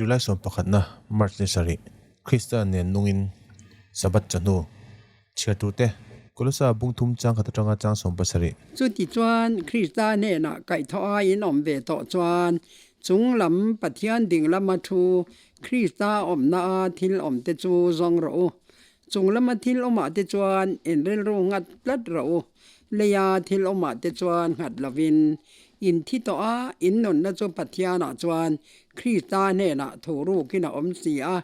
July sawmpakhatna, March ni sarih, Krista nen nungin Sabbath chawhnu chhiartute Kolosa bung thum chang khat atanga chang sawmpasarih. Chutichuan, Krista hnenah kaihthawh aiin awm ve tawh chuan chung lam Pathian ding lama thu Krista awmna a thil awmte chu zawng rawh u. Chung lama thil awmah te chuan in rilru nghat tlat rawh u. Leia thil awmah te chuan nghat lovin in thi tawh a, in nunna chu Pathianah chuan Krista hnenah thu rukin a awm si a.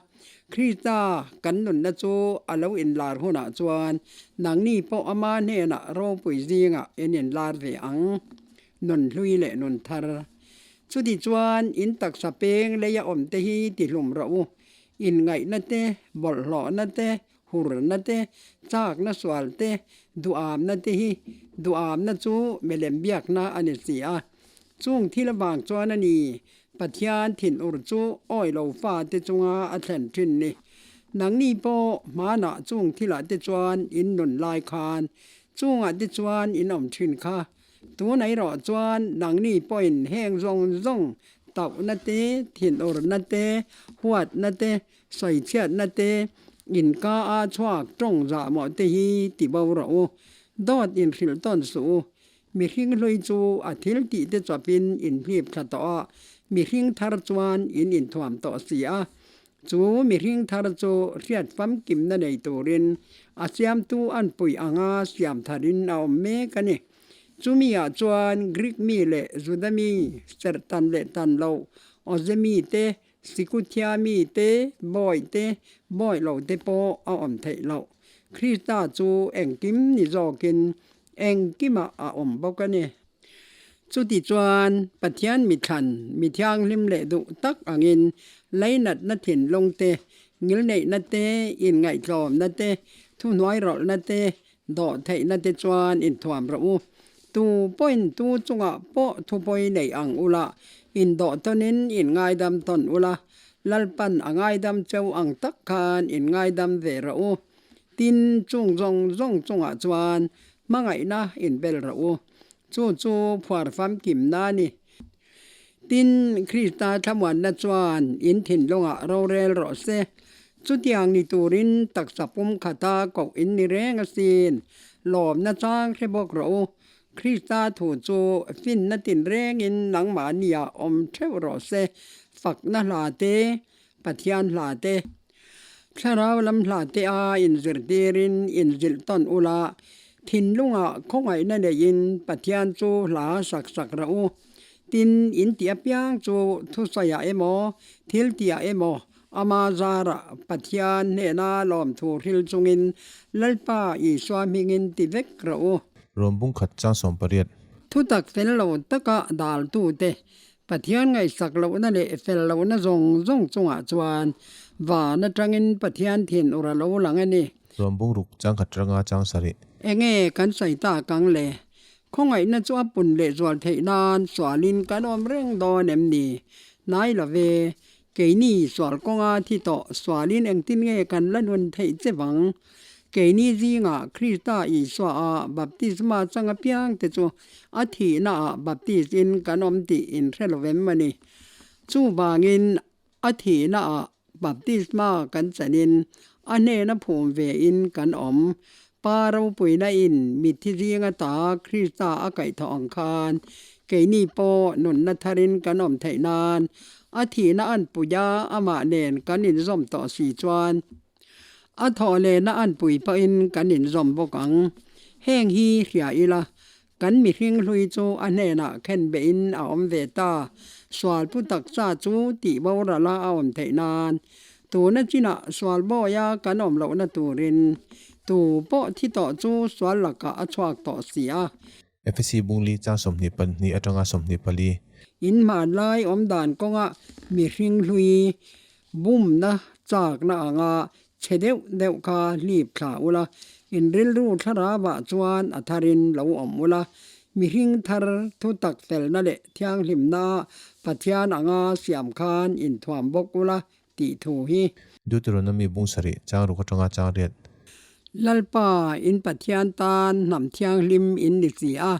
Krista kan nunna chu a lo inlar hunah chuan nangni pawh ama hnenah ropui zingah in inlar ve ang, nun hlui leh nun thar. Chutichuan in taksa peng leia awmte hi tihlum rawh u. Inngaihna te, bawlhhlawhna te, hurna te, châkna sual te, duhâmna te hi duhâmna chu milem biakna a ni si a. Chung thil avang chuan a ni, Pathian thinur chu awi lo fate chunga a thlen ṭhin ni. Nangni pawh hmanah chung thilah te chuan in nun lai khan chungah te chuan in awm ṭhin kha. Tunah erawh chuan nangni pawhin heng zawng zawng tauhna te, thinurna te, huatna te, sawichhiatna te, inka a chhuak tawng zahmawh te hi ti bo rawh u. Dawt inhrilh tawn suh u. Mihring hlui chu a thil tih te chawpin inhlip thla tawh a, mihring thar chuan in inthuam tawh si a. Chu mihring thar chu hriat famkimna nei turin a siamtu an puih anga siam tharin a awm mek a ni. Chumi ah chuan Greek mi leh Juda mi, serh tan leh tan loh, Awze mi te, Sikuthia mi te, bawi te, bawi lo te pawh a awm theih loh. Krista chu engkim ni zawkin engkimah a awm bawk a ni. Chutichuan Pathian mithlan, mi thianghlim leh duh tak angin leinatna thinlung te, ngilneihna te, inngaihtlawmna te, thuhnuairawlhna te, Dawh theihna te chuan inthuam rawh u. Tu pawhin tu chungah pawh thupawi neih ang ula, indawh tawnin in ngaidam tawn ula, Lalpan a ngaidam cheu ang tak khan in ngaidam ve rawh u. Tin, chung zawng zawng chungah chuan hmangaihna inbel rawh u. Chu chu phuar famkimna a ni. Tin, Krista thlamuanna chuan in thinlungah rorel rawh se. Chutiang ni turin taksa pum khata koh in ni reng asin. Lawmna chang hre bawk rawh u. Krista thu chu finna tinrengin nangmahniah awm theuh rawh se. Fakna hla te, Pathian hla te, Thlarau lam hla te a inzirtirin inzilh tawn ula, thinlungah khawngaihna neiin Pathian chu hla sak sak rawh u. Tin, in tih apiang chu thusawiah emaw, thil tihah emaw, ama zarah Pathian hnena lawmthu hril chungin Lalpa Isua hmingin ti vek rawh u. Rawm bung khat chang 18. Thutak fel lo taka daltute Pathian ngaihsak lohna leh fel lohna zawng zawng chungah chuan van atangin Pathian thin ur a lo lang a ni. Rawm bung ruk chang khat ranga chang sarih. Enge kan sawi tak ang le? Khawngaihna chu a pun leh zual theih nan sualin kan awm reng dawn em ni? Hnai lo ve, keini sual kawnga thi tawh sualin engtin nge kan la nun theih che vang? Keini zingah Krista Isua a baptisma chang apiang te chu a thihna ah baptis in kan awm tih in hre lo vem a ni. Chuvangin a thihna ah baptisma kan chanin a hnena phum ve in kan awm. Pa ropuina in mitthi zinga ta Krista a kaihthawh ang khan keini pawh nunna tharin kan awm theih nan a thihna an pui a amah nen kan inzawm tawh si chuan A thawh lehna an pui pawhin kan inzawm bawk ang. Heng hi hria ila, kan mihring hlui chu a hnenah khen behin a awm ve ta. Sual pu taksa chu tih borala a awm theih nan, tuna chinah sual bawia kan awm lohna turin tu pawh thi tawh chu sual lakah a chhuak tawh si a. Efesi bungli chang 22 atanga 24. In hmanlai awmdan kawnga mihring hlui Bumna chakna anga chhe deuh deuh kha hlip thla ula, in rilru thlarauah chuan a tharin lo awm ula, mihring thar thutak felna leh thianghlimna Pathian anga siam khan inthuam bawk ula tih thu hi. Deuteronomy bung sarih chang ruk atanga chang riat. Lalpa, in Pathian tan hnam thianghlim in ni si a.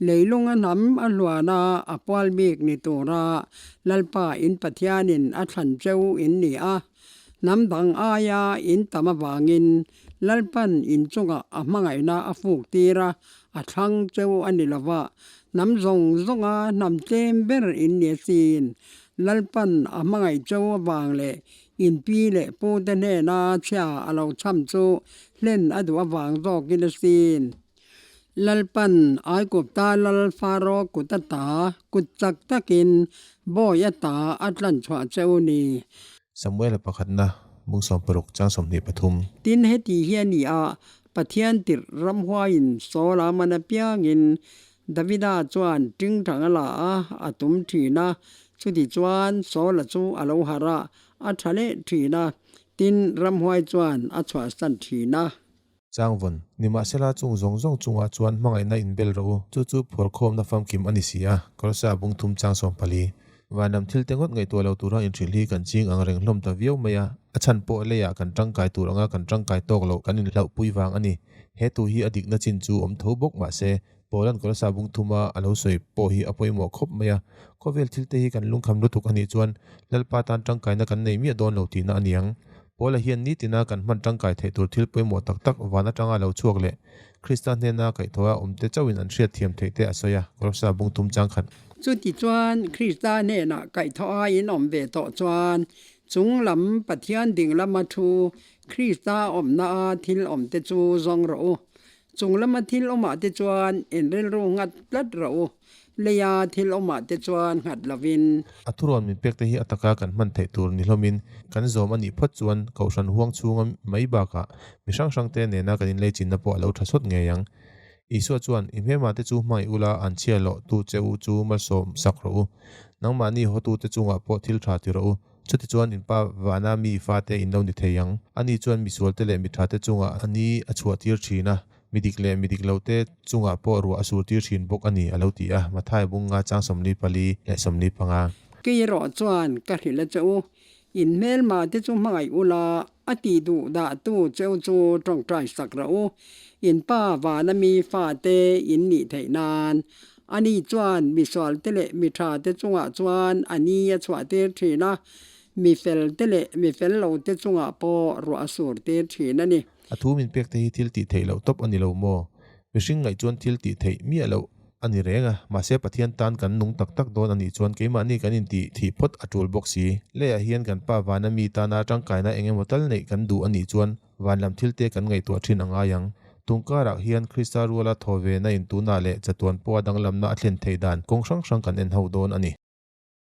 Leilunga hnam a hluana a pual bik ni tura Lalpa in Pathianin a thlan cheu in ni a. Hnam dang aia in tam avangin Lalpan in chungah a hmangaihna a fuk tir a, a thlang cheu a ni lova. Hnam zawng zawnga hnam tlem ber in ni asin. Lalpan a hmangaih cheu avang leh in pi leh pute hnena chhia a lo cham chu hlen a duh avang zawkin asin. Lalpan Aigupta lal Faro kut ata kut chak takin bawi ata a tlan chhuah che u ni. Samuela pakhatna bung 60 chang 23. Tin, heti hi a ni a, Pathian tirh ramhuaiin Saul a man apiangin Davida chuan tingtang a la a, a tum thin a. Chutichuan Saul-a chu a lo harh a, a tha leh thin a. Tin, ramhuai chuan a chhuahsan thin a. Changvawn, Nimahsela chung zawng zawng chungah chuan hmangaihna inbel rawh u, chu chu phuarkhawmna famkim a ni si a, Kolosa bung thum chang 14. Vanlam thil te ngawt ngaihtuah lo tura inhrilh hi kan ching ang reng hlawm ta viau mai a, a chhan pawh leiah kan tangkai tur anga kan tangkai tawk loh kan inhlauhpui vang a ni. He thu hi a dikna chin chu awm tho bawk mahse, Paula'n Kolosa bung thuma a lo sawi pawh hi a pawimawh khawp mai a, khawvel thil te hi kan lungkham lutuk a nih chuan Lalpa tan tangkaina kan nei miah dawn lo tihna a ni ang. Paula hian nitina kan hman tangkai theih tur thil pawimawh tak tak van atanga lo chhuak leh Krista hnena kaihthawha awmte chauhin an hriat thiam theih te a sawi a, Kolosa bung thum chang khat. Chutichuan Krista hnenah kaihthawha in awm ve tawh chuan chung lam Pathian ding lama thu Krista awmnaa thil awmte chu zawng rawh u. Chung lama thil awmah te chuan in rilru nghat tlat rawh u. Leia thil awmah te chuan nghat lovin. A thurawn min pek te hi a taka kan hman theih tur ni hlawmin kan zawm a nih phawt chuan Kohhran huang chhunga mai bakah mi hrang hrang te nena kan inlei chinna pawh a lo tha sawt ngei ang. Isua chuan, I hmema te chu hmangaih ula an chhia loh tu che u chu malsawm sak rawh u. Nangmahni hawtu te chungah pawh thil tha ti rawh u. Chutichuan in pa vana mi fate in lo ni thei ang. Ani chuan misual te leh mi tha te chungah a ni a chhuah tir thin a. Mi dik leh mi dik lote chungah pawh ruah a sur tir thin bawk a ni, a lo ti a, Mathai bunga chang 44 leh 45. Kei erawh chuan ka hrilh a che u, in hmelma te chu hmangaih ula, a tih duh dah tu cheu chu tawngtai sak rawh u, in pa vana mi fate in nih theih nan. Ani chuan misual te leh mi tha te chungah chuan a ni a chhuah tir thin a, mi fel te leh mi fel lo te chungah pawh ruah a sur tir thin a ni. A thu min pek te hi thil tih theih loh tawp a ni lo maw? Mihring ngaih chuan thil tih theih miah loh a ni reng a, mahse Pathian tan kan nung tak tak dawn a nih chuan keimahni kan intih thih phawt a tul bawk si. Leiah hian kan Pa vana mi tana tangkaina eng emaw tal neih kan duh a nih chuan van lam thil te kan ngaihtuah thin a ngai ang. Tungkarah hian Krista ruala thaw ve na in tunah leh chatuan pawha danglamna a thlen theih dan kawng hrang hrang kan en ho dawn a ni.